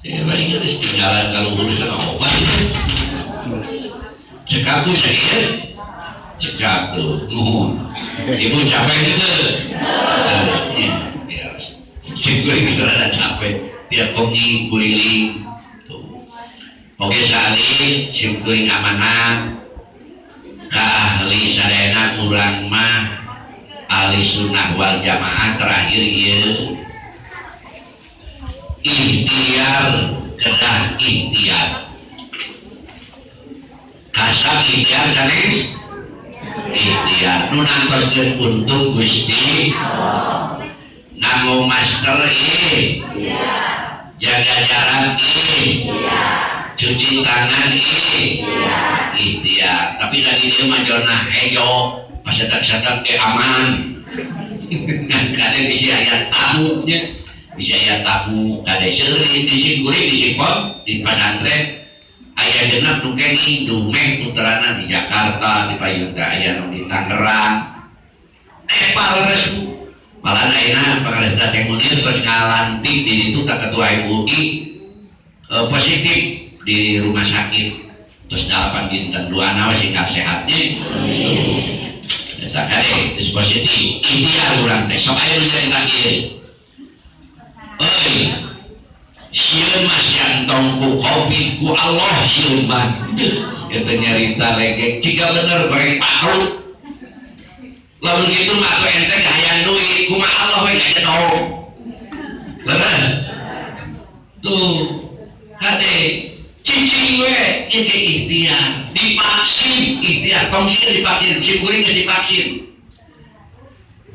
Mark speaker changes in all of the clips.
Speaker 1: Ya baik geus tinggalan ka luhur kana obat itu. Cekap bu saya. Cekap tuh, nuhun. Ibu capek itu. Ya, ya. Sim kuring rada capek. Tiap wengi kuriling. Tuh. Oke salin, sim kuring amanah. Ka ahli sadayana urang mah ahli sunnah wal jamaah terakhir ieu. Ikhtiar kedah ikhtiar. Kasab ikhtiar sanes ikhtiar nu nangtoskeun untung Gusti nganggo masker ih jaga jarak ih cuci tangan ih ikhtiar tapi dari dia mah zona hejo pas setak-setak ke aman kadang bisa aya tamunya bisa aya tamu kade seueur di simkuring di simpon di pesantren aya genep nu kenging dumeh putrana di Jakarta di payun teh aya nu di Tangerang leres Bu malah ayeuna pangaresa Ceng Munir terus ngalantik di ditu ka ketua MUI positif di rumah sakit terus 8 dinten doana we sing sehatnya eta kade geus positif ikhtiar urang teh sok aya nu nyarita kieu euy sieun mah sia entong ku Covid ku Allah sieun mah eta nyarita legek ciga bener goreng patruk lamun kitu mah atuh ente hayang duit kumaha Allah we ngajedog leres tuh kade cicing we ieu ge ikhtiar divaksin ikhtiar tong sieun divaksin sim kuring geus divaksin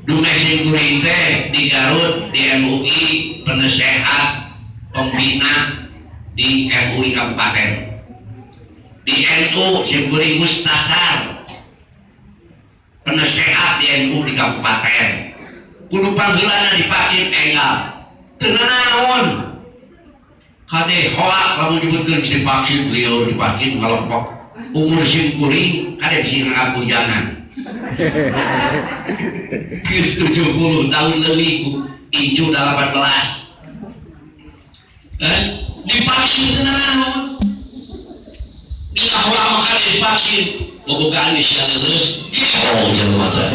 Speaker 1: dumeh sim kuring teh di Garut di MUI penasehat pembina di MUI Kabupaten di NU sim kuring mustasar penasehat di NU di kabupaten kudu panggilan divaksin enggal teu nanaon kade hoak lamun nyebutkeun si vaksin beliau divaksin ngalempok umur sim kuring kade bisi ngabujangan geus 70 tahun lebih ku incu 18 divaksin teu nanaon dina hoak maka divaksin bobogaan geus leuleus oh jelema teh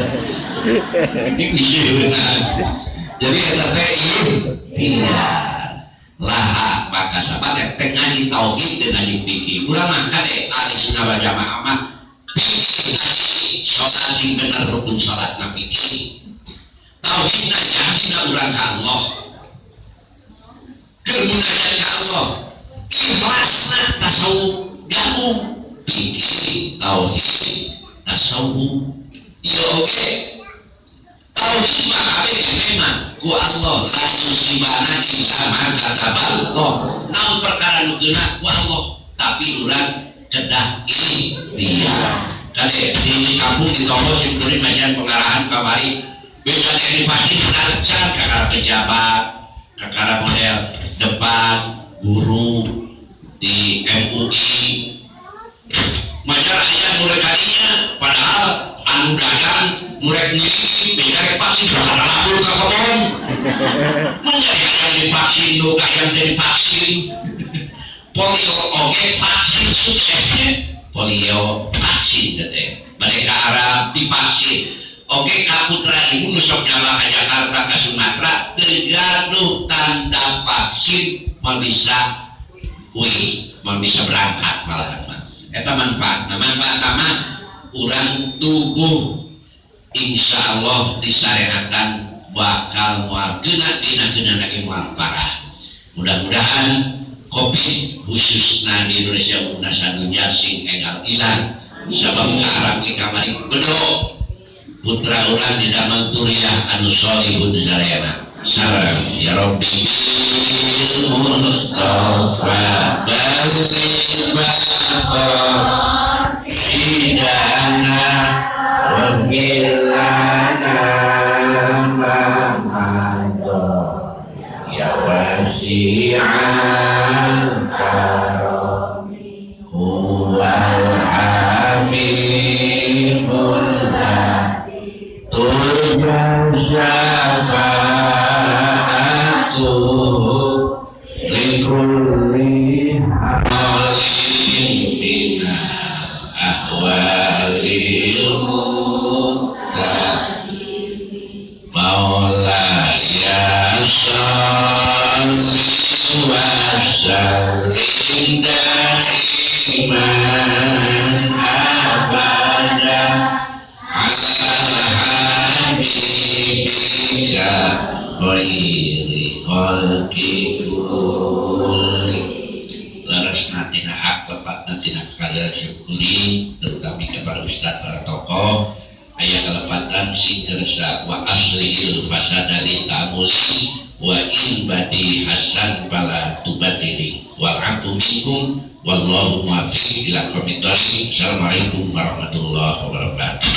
Speaker 1: jadi eta teh ikhtiar laha maka sahabat teh ngaji tauhid teh ngaji fikih urang mah kade ahli sunnah wal jamaah mah fikih ngaji salat sing bener rukun salat na fikih tauhidna yakinna urang ka Allah keur munajat ka Allah ikhlasna tasawuf gabung fikih tauhid tasawuf ieu oge tauhid mah kabeh memang ku Allah la yusibana illa ma kataballah naon perkara nu kena ku Allah tapi urang kedah ikhtiar kade di kampung di tonggo sim kuring masihan pengarahan kamari beda yang divaksin lancar kakara pejabat kakara model depan guru di MUI masyarakat aya nu rek kadinya padahal anu dagang nu rek ngirim beda rek vaksin lapor ka kebon menjadi hayang divaksin nu hayang teu divaksin polio oge vaksin suksesnya polio vaksin teh bade ka Arab divaksin oge ka putra ibu nu sok nyaba ka Jakarta ka Sumatera teu gaduh tanda vaksin moal bisa wih moal bisa berangkat malahan mah eta manfaat nah manfaat mah urang tubuh insya Allah disyariatkan bakal moal kena dina kena lagi moal parah mudah-mudahan Covid khususnya di Indonesia umumna sadunya sing enggal ilang sabab ka Arab ge kamari bedo putra urang di damel turiah anu sholihun sadayana sareng ya Rabbi bil Mustafa balligh maqasidana waghfir lana ma madha ya wasi'al karami huwal habibul turja syafa'atuhu likulli Shalli wa sallim daiman abada ala habibika khairi khalqi kulli. Leresna tina hak, lepatna tina kadar syukuri, terutama kepada ustadz, para tokoh. Aya kelepatan sing kersa wa aslihil fasada li ta'amuli wa in badi hasan fala tubadili wal afu minkum wallahu muwaffiq ila aqwamit thoriq. Assalamualaikum warahmatullahi wabarakatuh.